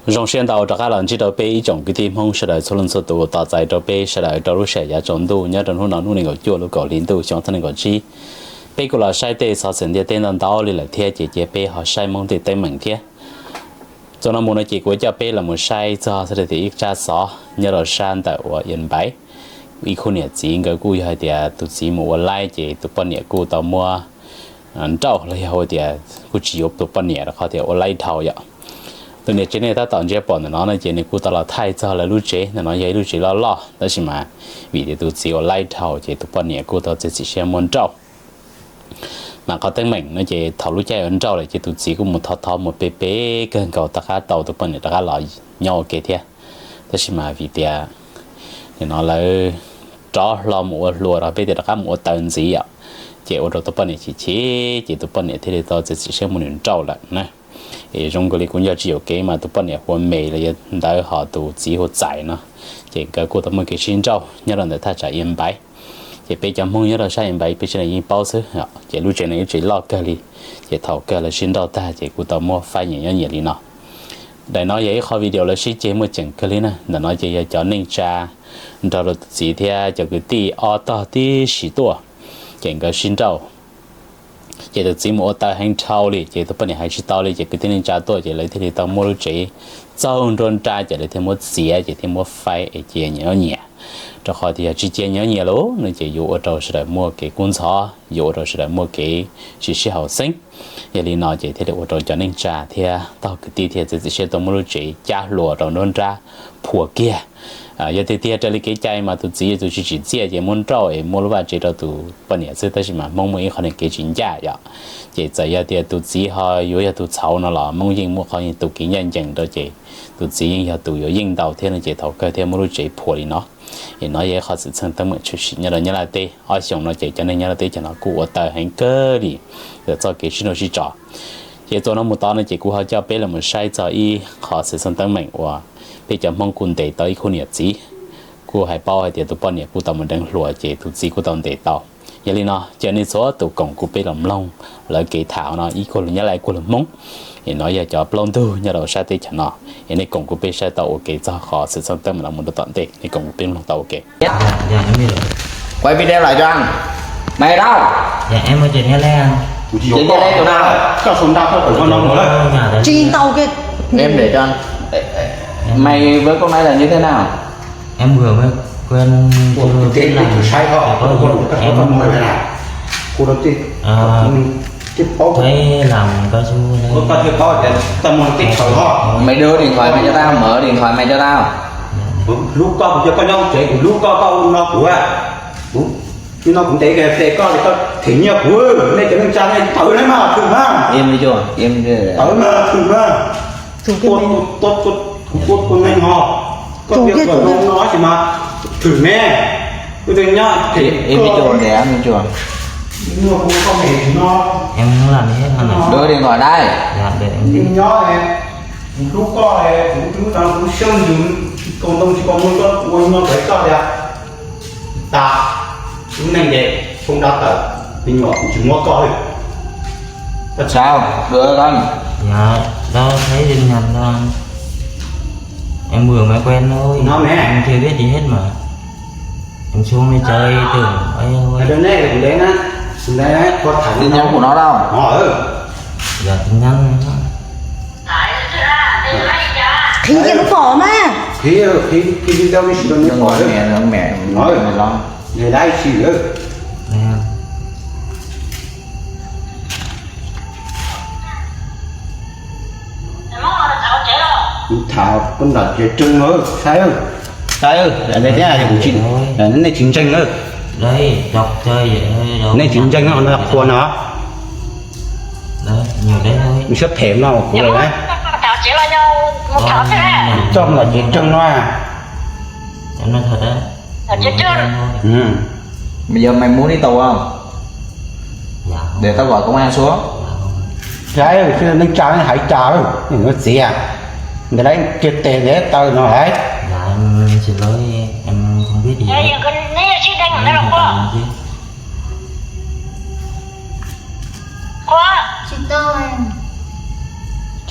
Zoo siab ntau rov qab los ntsib rau peb ib tsoom kwv tij Hmoob sawv daws txhua leej txhua tus, tos txais rau peb sawv daws rau lub sij hawm yav tsaus ntuj nyob rau hnub no hnub nees nkaum cuaj lub kaum hli ntuj xyoo ob txhiab nees nkaum tsib. Peb kuj los saib tej xov xwm ntiaj teb ntau ntau li lawm thiab ces cia peb ho saib Hmoob tej teeb meem thiab. Txuas no mus no ces kuv coj peb los mus saib txog xwb tias ib tsab xov nyob rau sab ntawm uas Ian Npaiv, ib khub niam txiv nkawd kuj yog hais tias tus txiv mus ua laib ces tus poj niam kuj tau muab nrauj los yog hais tias kuj tsis yuav tus poj niam rau qhov tias ua laib dhau yom. Tus niam tsev nej tab tom ntsia pom ntawm no no ces nws kuj tau los thaij txog lawv lub tsev. Ntawm no yog ib lub tsev loj loj tab sis mas vim tias tus txiv ua laib dhau ces tus poj niam kuj tau txiav txim siab muab nrauj. Mas qhov teeb meem no ces thaum lub caij yuav nrauj lawm ces tus txiv kuj mus thov thov mus pe pe kawg nkaus rov qab tau tus poj niam rov qab los nyob ua ke thiab. Tab sis mas vim tias nim no lawv rov hlo mus ua hluas rau peb tias rov qab mus ua taws ntxiv yom, ces ua rau tus poj niam chim chim ces tus poj niam thiaj li tau txiav txim siab muab nws nrauj lawm na. Es zoo nkaus li kuv nco tsis yuam kev mas tus poj niam hu ua Mes los yog ntawd ho tus txiv hu ua Txais no, ces nkawd kuj tau muaj kev sib nrauj nyob rau ntawm thaj tsam Ian Npaiv. Ces peb cov Hmoob nyob rau sab Ian Npaiv peb tseem yeej paub xwb, ces lub tsev no ib tsev loj kawg li. Ces thaum kawg lawv sib nrauj tag ces kuj tau muab faib nyias nyob nyias li no. Daim no yog ib qho video lawv sib ceg muaj ceem kawg li na. Ntawm no ces yog cov neej tsa nrog rau tus txiv thiab cov kwv tij ob tog tib si tuaj, ces nkawd sib nrauj. Ces tus txiv mus ua taws heev dhau li ces tus poj niam hais tsis tau li ces kwv tij neej tsa tuaj ces lawv thiaj li tau muab lub tsev txaug nruab nrab ces lawv thiaj muab txiav ces thiaj muab faib es cia nyias nyob nyias. Rau qhov tias yog tsis cia nyias nyob nyias lawm no ces yuav ua rau sawv daws muaj kev kub ntxhov, yuav ua rau sawv daws muaj kev tsis sib haum xeeb. Yog li no ces thiaj li ua rau cov neej tsa thiab tog kwv tij thiaj txiav txim siab tau muab lub tsev cab hluas rau nruab nrab phua kiag. Yog tiag tiag raws li kev cai mas tus txiv tus tsis tsim txiaj ces muab nrauj es muab lub vaj tsev rau tus poj niam xwb, tab sis mas Hmoob muaj ib qho kev tsis ncaj yom. Ces txawm yog tias tus txiv ho yuav yog tus txhaum no los Hmoob yeej muaj qhov tus kev ncaj ncees rau ces tus txiv yeej yog tus yuav yeej ntau thiab no ces thaum kawg thiaj muab lub tsev phua li no. Es no yog ib qho xwm txheej teeb meem tshwm sim nyob rau Nyab Laj teb. Ob xyoos no ces cov neeg Nyab Laj teb cov no kuj ua taws heev kawg li, txoj kev sib nrauj sib tso. Ces txuas no mus tod no ces kuv ho coj peb los saib txog ib qho xwm txheej teeb meem uas peb cov Hmoob kuj ntes tau ib khub niam txiv, kuj hais paub hais tias tus poj niam kuj tau mus deev hluas ces tus txiv kuj tau ntes tau. Yog li no ces nej txhua tus koom kuv peb los mloog lawv kev tham no ib kuj lus Nyab Laj ib kuj lus Hmoob. Es no yog cov plaub ntug nyob rau sab teb chaws no, es nej koom kuv peb saib tau ua ke txog qhov xwm txheej teeb meem no mus rau tom ntej, nej koom kuv peb mloog tau ua ke. Quay video lại cho anh. Mày đâu? Dạ em ở trên Nha Trang. Trên Nha Trang chỗ nào? Cho xuống đao cho tụi con nó nữa. Ở nhà đấy. Trình tàu kia. Em để cho anh. Mày với cô này là như thế nào? Em vừa mới quen ủa, chưa cái biết tên làm. Chủ sai họ, có em, con mời về nào? Cô đầu tiên. Ờ, cái phó thấy làm cao su đây. Có, có chưa có thì tao mua cái thầu họ. Mày đưa điện thoại mày cho tao, mở điện thoại mày cho tao. Lub koj kuv cia koj nyob tsev, kuv lub koj koj no kuv. Kuv, nim no kuv ntes koj, ntes koj, koj them nyiaj kuv, nej cov neej tsa nej tawv na mas, thwm mas. Im đi chua, im đi. Tawv mas, thwm mas. Tuaj, tuaj, tuaj, tuaj, tuaj neeg ho. Koj tias koj no tab sis mas thwm ne. Kuv twb nyob them koj. Im đi chua, để ăn đi chua. Nim no kuv koj mem no. Em không làm gì hết hả? Đưa điện thoại đây. Dạ, để em đi. Nyob ne, kuv hlub koj, kuv hlub tau kuv siab ntsws, kaus ntoo tsis kaus npua koj ua no tawv koj tias. Tas, lub neej ces tsoo dab tawm, me nyuam kuv tsis muab koj li. Sao? Đưa con. Dạ, tao thấy tin nhắn đó. Em vừa mới quen thôi. Nó nè. Em chưa biết gì hết mà. Em xuống đây chơi tưởng ấy thôi. Ở đây này, cũng đến á. Cũng đến á, có thẳng. Tin nhắn của nó đâu? Nó ở. Dạ, tin nhắn. Khi cho nó bỏ mà. Khi, khi, khi đi đâu đi, nó bỏ. Mẹ, mẹ, nói mẹ lo. Để đái xì nữa. Nè. Tham koj nram tsev Trân ơ, Sai ơ. Sai ơ, nej thiab, nej tsis ntseeg ơ. Nej tsis ntseeg no, no qhua no. Nws siab phem no kuv lawm na. Coj nram tsev Trân no. Mày giờ mày muốn đi tù không? Để tao gọi công an xuống. Sai, neej tsa hais cas, nws txiv, ntawd lawv cia tes ntes taw no hais. Dạ, em xin lỗi, em không biết gì hết. Em chỉ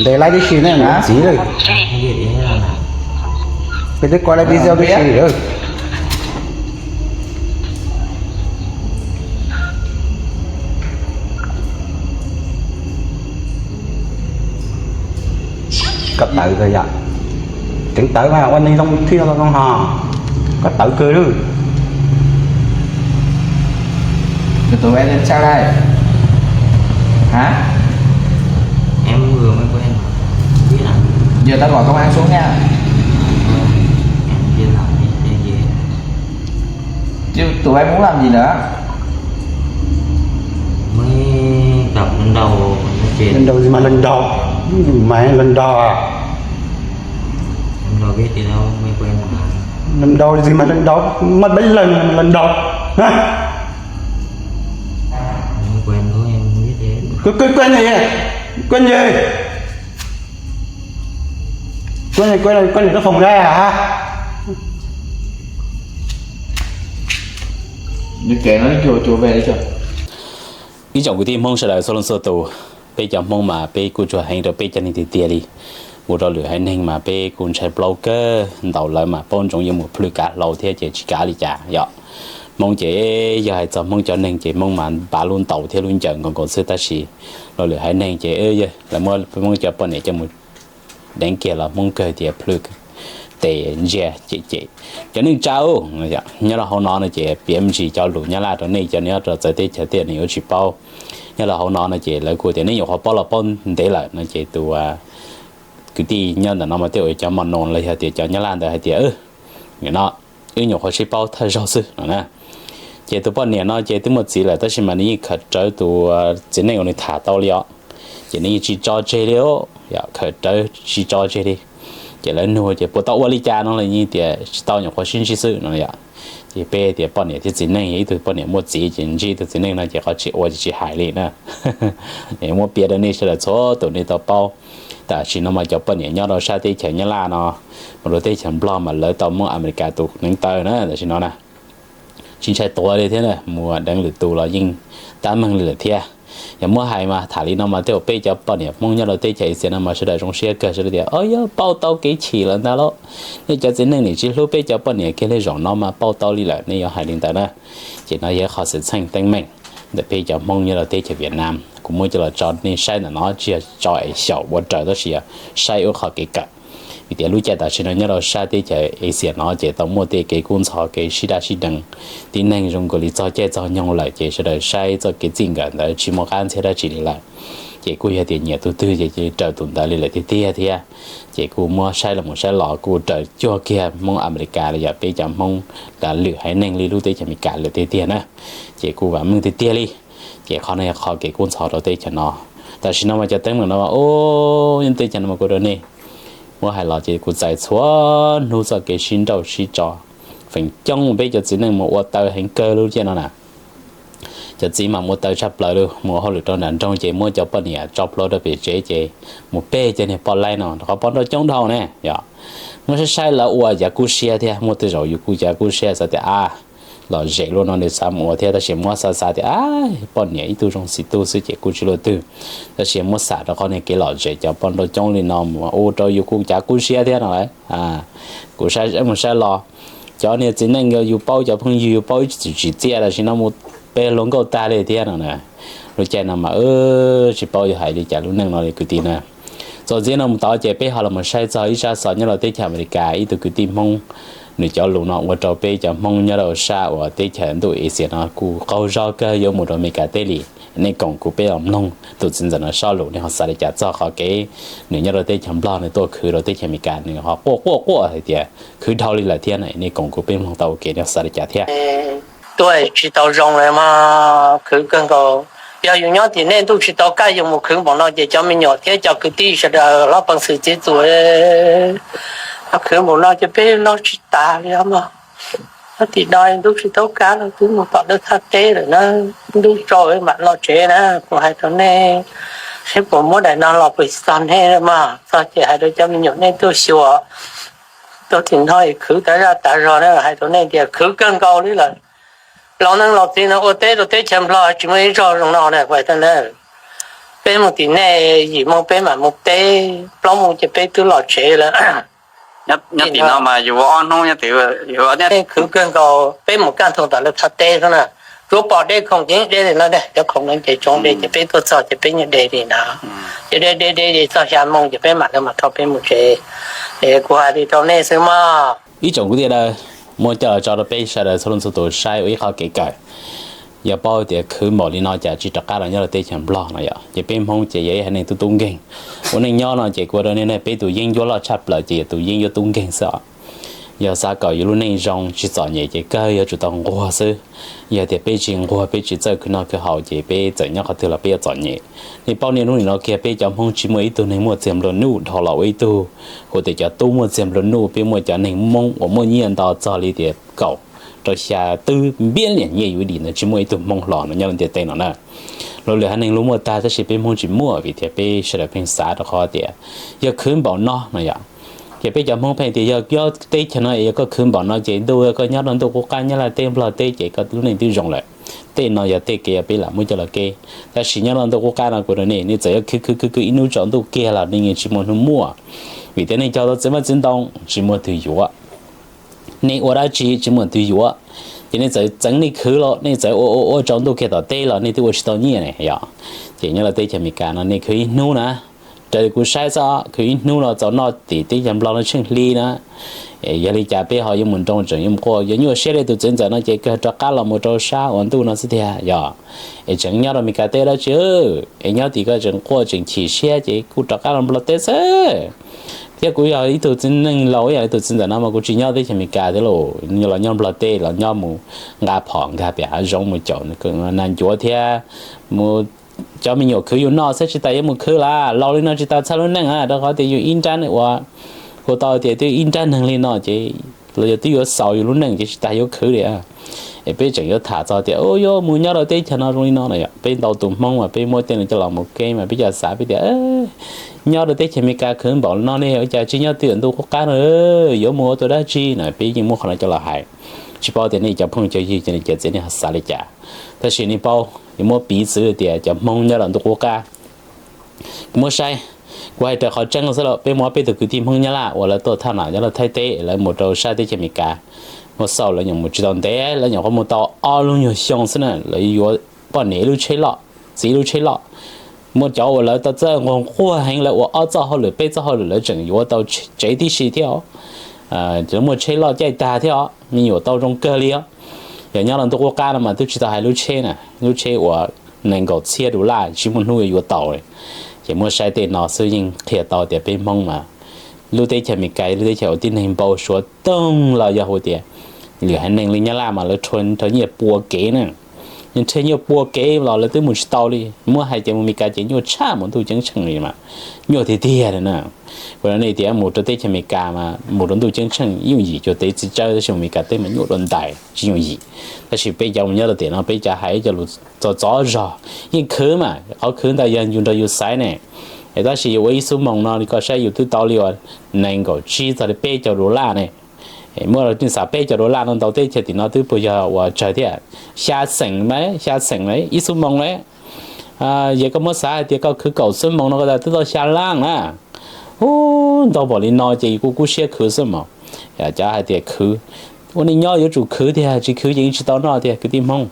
Ntes laib tib si ne, txiv lawm. Peb twb koj laib tib si lawm. Koj tawv kawg yom? Ceev tawv mas ua neeg zoo thiaj zoo ho. Koj tawv kawg lawm. Tus tus bai sao đây? Hả? Em vừa mới quen mà. Không biết à? Giờ tao gọi công an xuống nha. Em chia lòng đi, em chia. Chứ tụi bay muốn làm gì nữa? Mới gặp lần đầu nói chuyện. Lần đầu gì mà lần đầu? Mày lần đầu à? Em đâu biết gì đâu, mới quen mà. Lần đầu gì mà lần đầu? Mất mấy lần mà lần đầu? Hả? Mới quen thôi, em không biết gì hết. Quen, quen, quen gì? Quen gì? Quen gì, quen gì, quen gì cái phòng ra hả? Ib tsoom kwv tij Hmoob sawv daws txhua leej txhua tus, peb cov Hmoob mas peb kuj tsuas heev rau peb cov neeg tiag tiag li. Ua rau lwm haiv neeg mas peb kuj ntshai plaub kawg, ntaus lawv mas paub ntsoov yuav mus plhws kav hlau thiab ces tsis kav li cas yom. Hmoob ces yog hais txog Hmoob cov neeg ces Hmoob mas npav lub ntaus thiab lub ncaws nkaus nkaus xwb, tab sis los lwm haiv neeg ces lawv muab Hmoob cov poj niam coj mus deev kiag los Hmoob kawg tias plhws tes ntsia cem cem cov neeg tsa u. Nyob rau hauv no no ces piav me ntsis cov lus Nyab Laj rau nej cov nyob rau txawv teb chaws tej nws yuav tsis paub. Nyob rau hauv no no ces lawv kuj tias nej nyuam qhuav paub los paub ntev lawm no ces tus kwv tij nyob ntawm no mas tej uas cov mos noos los yog tias cov Nyab Laj ntawd hais tias, nim no wb nyuam qhuav sib paub thawj zaug xwb no na. Ces tus poj niam no ces twb muaj txiv lawm tab sis mas nws yeej khawm rawv tus txiv neej uas nws tham tau li os. Ces nws yeej tsis tso tseg li, khawm rawv tsis tso tseg li. Ces lawv nug ces puas tau ua li cas no los yeej tias tsis tau, nyuam qhuav sib ntsib xwb no yom. Ces peb tias poj niam thiab txiv neej yog ib tug poj niam muaj txiv ces ntsib ib tug txiv neej no ces qhov tsis ua ces tsis hais li na. Muab piav rau nej sawv daws txhua tus nej tau paub. Tam sim no mas cov poj niam nyob rau sab teb chaws Nyab Laj no, mus rau teb chaws Nplog mas lawv tau muab Amelikas tus neev taw na tam sim no na. Tsis ntshai tuav li thiab na, mus deev lwm tus los yeej tab meeg li lawm thiab. Yog muab hais mas tham li no mas tej zaum peb cov poj niam Hmoob nyob rau teb chaws Asia no mas sawv daws zoo siab kawg, sawv daws tias, o, yog pauj tau kev chim lawm ntag lauj. Nej cov txiv neej nim tsis hlub peb cov poj niam kiag li, zaum no mas pauj tau li lawm, nej yuav hais li ntawd na. Ces no yog qhov xwm txheej teeb meem ntawm peb cov Hmoob nyob rau teb chaws Vietnam, kuv muab coj los tso nej saib ntawm no, tsis yog tso es xyaum ua raws tab sis yog saib ua qhov kev kawm. Vim tias lub caij tam sim no nyob rau sab teb chaws Asia no ces tau muaj tej kev kub ntxhov kev sib daj sib deev, tib neeg zoo nkaus li txog caij txog nyoog lawm ces sawv daws saib txoj kev txij nkawm ntawd tsis muaj qab ntxhiab dab tsi li lawm. Ces kuj yog tias nyiam tus twg ces raws tus ntawd li lawm tiag tiag thiab. Ces kuj muab saib los mus saib los kuj raws cuag kiag Hmoob Amelikas los yog peb cov Hmoob, lwm haiv neeg li lub teb chaws Amelikas lawm tiag tiag na. Ces kuj vam meej tiag tiag li. Ces qhov no yog qhov kev kub ntxhov rau teb chaws no. Tam sim no mas cov teeb meem no, o, teb chaws no mas kuv rau nej muab hais los ces kuv txais txhua hnub txoj kev sib nrauj sib tso. Feem coob peb cov txiv neej mus ua taw heev kawg lub caij no na. Cov txiv mas mus ua taw tshaj plaws li, mus ua hauj lwm rau nram nroog ces muab cov poj niam tso plhuav rau pem tsev ces mus peg cov niag poj laib no rau qhov poj nrauj coob dhau ne yom. Muab saib saib lawv ua yav kub siab thiab, muaj tej zaum yus kuj yav kub siab xav tias a, lom zem luaj no nws xav mus ua thiab, tab sis muab xav xav tias a, poj niam ib tug zoo xim tug xwb ces kuj tsis luaj twg. Tab sis muab xam rau qhov niag kev lom zem cov poj nrauj coob li no mus ua rau yus kuj cav kub siab thiab no lauj. Kuv saib mus saib los, cov niag txiv neej yus paub, cov phooj ywg yus paub ib txwm tsim txiaj, tam sim no mus peg hluas nkauj tag li thiab no na. Lub caij no mas tsis paub yuav hais li cas lub neej no li kwv tij na. Txuas ntxiv no mus tod ces peb ho los mus saib txog ib sab xov nyob rau teb chaws Amelikas, ib tug kwv tij Hmoob Nws cov lus no ua rau peb cov Hmoob nyob rau sab uas teb chaws ntuj Asia no kuj qaug zog kawg yuav mus rau Amelikas teb li. Nej koom kuv peb los mloog tus txiv ntxawm no zaj lus, nej ho xav li cas txog qhov kev nws nyob rau teb chaws Nplog nws tuaj khwv rau teb chaws Amelikas, nws ho quaj quaj quaj hais tias khwv dhau li lawm thiab no. Nej koom kuv peb mloog tau ua ke, nej ho xav li cas thiab. Tuaj tsis tau zoo li mas khwv kawg nkaus. Yog yus nyob tim nej ntuj tsis tau kaj yus mus khwv npaum no ces cov me nyuam thiab cov kwv tij sawv daws hlob peev xwm txiv txuas khwv npaum no ces peb noj tsis tas li os mog. Nyob tim no ntuj tsis tau kaj los twb mus tom lawv thaj teb lawm na. Ntuj tsaus mam los tsev na, kuv hais rau nej, seb puas muab daim no los pes txog nej mas txog ces hais rau cov me nyuam nej tuaj xyuas, tuaj tim no khwv tas zaj tas zog na, hais rau nej tias khwv kawg nkaus li lawm. Laus neej laus txiv no ua teb rau teb chaws Nplog tsis muaj ib zog zoo no na, kuv hais rau nej. Peb mus tim nej yim moo peb mam mus teb, plaub moo ces peb twb los tsev lawm. Nyob tim no mas yus ua ob hnub nyob tim, yus ua khwv kawg nkaus, peb mus kaj ntug tom lawv thaj teb xwb na. Tsuav pom dej khoom ces de li no, cov khoom no ces tsoov de ces peb tuaj txog ces peb nyiag de li no. Ces de de de de txog xya moo ces peb mam li mam rho peb mus tsev. Es kuv hais li rau nej xwb mog. Ib tsoom kwv tij sawv daws, muab coj los tso rau peb sawv daws txhua leej txhua tus saib ua ib qho kev kawm. Yog paub tias khwv npaum li no cas tsis rov qab los nyob rau teb chaws Nplog no yom, ces peb Hmoob ces yog ib haiv neeg tub tub nkeeg. Ua neej nyob no ces kuv hais rau nej, peb tus yeeb ncuab loj tshaj plaws ces yog tus yeeb ncuab tub nkeeg xwb os. Yog xav kom yus lub neej zoo tsis txom nyem ces kawg yuav tsum tau nquag xwb. Yog tias peb tsis nquag, peb tsis txawj khwv noj khwv haus ces peb txawm nyob qhov twg los peb yuav txom nyem. Nej paub niaj hnub nim no kiag peb cov Hmoob tsis muaj ib tug neeg muaj txiag nplua nuj dhau los ua ib tug, hu tias cov tub muaj txiag nplua nuj, peb muaj cov neeg Hmoob uas muaj nyiaj ntau txog li tias kaum rau xya twb npiab liam nyiaj yus ib dim ntawd tsis muaj ib tug Hmoob hlo no nyob rau ntiaj teb no na. Luag lwm haiv neeg luag muaj tag tab sis peb Hmoob tsis muaj vim tias peb sawv daws pheej xav rau qhov tias yog khwv npaum no no yom. Ces peb cov Hmoob pheej tias yog nyob teb chaws no es yog koj khwv npaum no ces ntuj koj nyob rau ntuj qub qab Nyab Laj teb Nplog teb ces koj lub neej twb zoo lawm. Tej no yog tej kev uas peb lam muab coj los kev. Tab sis nyob rau ntuj qub qab no kuv rau nej, nej txawm yuav khwv khwv khwv khwv ib hnub tsaus ntuj kiag los nej yeej tsis muaj hnub muaj, vim tias nej cog tau txiv hmab txiv ntoo tsis muaj twg yuav. Nej ua dab tsi tsis muaj twg yuav, ces nej txawm txeev nej khwv los nej txawm ua ua ua tsaus ntuj kiag tom teb los nej twb ua tsis tau nyiaj ne yom. Ces nyob rau teb chaws Amelikas no nej khwv ib hnub na, raws li kuv saib xwb, khwv ib hnub los txaus noj tim teb chaws Nplog no tsheej hli na. Yog li cas peb ho yuav mus nroo tseem yuav mus quaj, yog nyuaj siab li tus txiv ntxawm no ces kawg rov qab los mus rau sab uas ntuj no xwb tiag yom. Es tseem nyob rau Amelikas teb dab tsi, es nyob tim ko tseem quaj tseem chim siab ces kuj rov qab los Nplog teb xwb. Thiab kuv yog ib tug txiv neej laus ib yam li tus txiv ntxawm no mas kuv tsis nyob teb chaws Amelikas thiab los, los nyob Nplog teb los nyob mus nqa phom nkag pem hav zoov mus caum nas ncuav thiab mus cov me nyuam khwv yus noj xwb tsis tas yuav mus khwv lawm. Laus li no tsis tas txhaj lub neej a, rau qhov tias yus ib nrab neeg uas hu tau tias twb ib nrab neeg li no ces los yog twb yuav xaus yus lub neej ces tsis tas yuav khwv li. Es peb tseem yuav tham txog tias yuav mus nyob rau teb chaws no zoo li no no yom, peb ntau tus Hmoob mas peb muab tej no coj los mus kev mas peb cov xav peb tias nyob rau teb chaws Amelikas khwv npaum no ne ua cas tsis nyob twj ywm ntuj qub qab no, yuav mus ua tus dab tsi no, peb yeej muab qhov no coj los hais. Tsis paub tias nej cov phooj cov ywg cov niam cov txiv nej ho xav li cas. Tab sis nej paub yuav muab piv txwv tias cov Hmoob nyob rau ntuj qub qab, kuv muab saib, kuv hais raws qhov tseeb xwb los peb muab peb tus kwv tij Hmoob Nyab Laj uas lawv tuaj thaj nam nyob rau Thaib teb lawv mus rau sab teb chaws Amelikas, muab xauj lawv nyuam mus tsis tau ntev, lawv nyuam qhuav mus tau ob lub nyuag xyoo xwb na lawv yuav poj niam ib lub tsheb loj, txiv ib lub tsheb loj. Muaj cov uas lawv tau txawj nquag nquag heev lawv ua ob txoj hauj lwm peb txoj hauj lwm lawv tseem yuav tau tsev tib si thiab os. Lawv muaj tsheb loj caij tag thiab os, me nyuam tau zoo kawg li os. Yog nyob rau ntuj qub qab no mas twb tsis tau hais lub tsheb na, lub tsheb uas nees nkaum txhiab dollar tsis muaj hnub yuav yuav tau. Ces muab saib tej no xwb yeej qhia tau tias peb Hmoob mas lub teb chaws Amelikas lub teb chaws uas tib neeg npau suav toog los yog hais tias lwm haiv neeg li Nyab Laj mas lawv rho nyiaj pua kev na. Nyiaj rho nyiaj pua kev los lawv twb mus tsis tau li, muab hais tias mus Amelikas ces nyuaj tshaj mus ntuj ceeb tsheej li mas nyuaj tiag tiag li na. Ua rau nej tias mus rau teb chaws Amelikas mas mus rau ntuj ceeb tsheej yooj yim cuag teb txiv tsawb tab sis mus Amelikas teb mas nyuaj dua ntais tsis yooj yim. Tab sis peb cov mus nyob rau tiam no peb cov hais cov lus txov txov zog, yeej khwv mas qhov khwv ntawd yog yus nrog yus xaiv ne. Tab sis yus ua ib xuab moos no li koj saib yus twb tau li uas nees nkaum tsib txog li peb caug dollar ne. Muaj los nej xav peb caug dollar no ntau teb chaws tim no twb puas yog uas tsawg thiab. Xya xeem mas, xya xeem mas ib xuab moos lawm. Yog koj muab xav hais tias koj khwv kaum xuab moos no koj twb tau xya lab na. Ub, ntau npaum li no ces kuv kub siab khwv xwb mas. Cov hais tias khwv, ua neej nyob yuav tsum khwv tiag, tsis khwv ces yeej tsis tau noj tiag kwv tij Hmoob.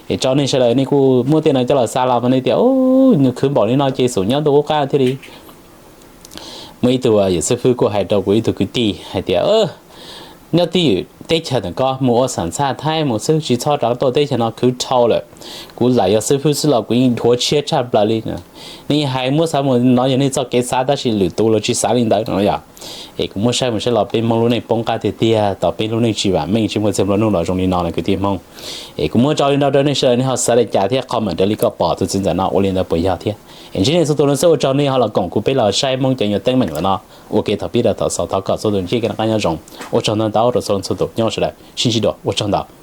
Es tso nej sawv daws nej kuj muab tej no coj los xav los mas nej tias nws khwv npaum li no ces xum nyob ntuj qub qab thiaj li. Muaj ib tug yawm xib fwb kuj hais rau kuv ib tug kwv tij hais tias Nyob twj ywm teb chaws ntawm koj mus ua xam txhaj Thaib mus xwb, tsis txhob rov tuaj teb chaws no, khwv dhau lawm. Kuv lam yog xib fwb xwb los kuv yeej dhuav tshiab tshaj plaws li. Nej hais muab xav mus no yog nej txoj kev xav, tab sis lwm tus los tsis xav li ntawd no yom. Es kuv muab saib mus saib los peb Hmoob lub neej poob qab tiag tiag, tau peb lub neej tsis vam meej, tsis muaj txiaj nplua nuj los zoo li no na kwv tij Hmoob. Es kuv muab tso li no rau nej sawv daws, nej ho xav li cas thiab comment raws li koj pom tus txiv ntxawm no ua li ntawd puas yog thiab. Es ntsib nej txhua tus no xwb, ua tsaug nej ho los koom kuv peb los saib Hmoob cov nyuag teeb meem ntawm no ua ke thaum pib rau thaum xaus. Thov kom txhua tus ntsib kev noj qab nyob zoo. Ua tsaug ntau ntau rau txhua txhua tus nyob sawv daws, sib ntsib dua, ua tsaug ntau.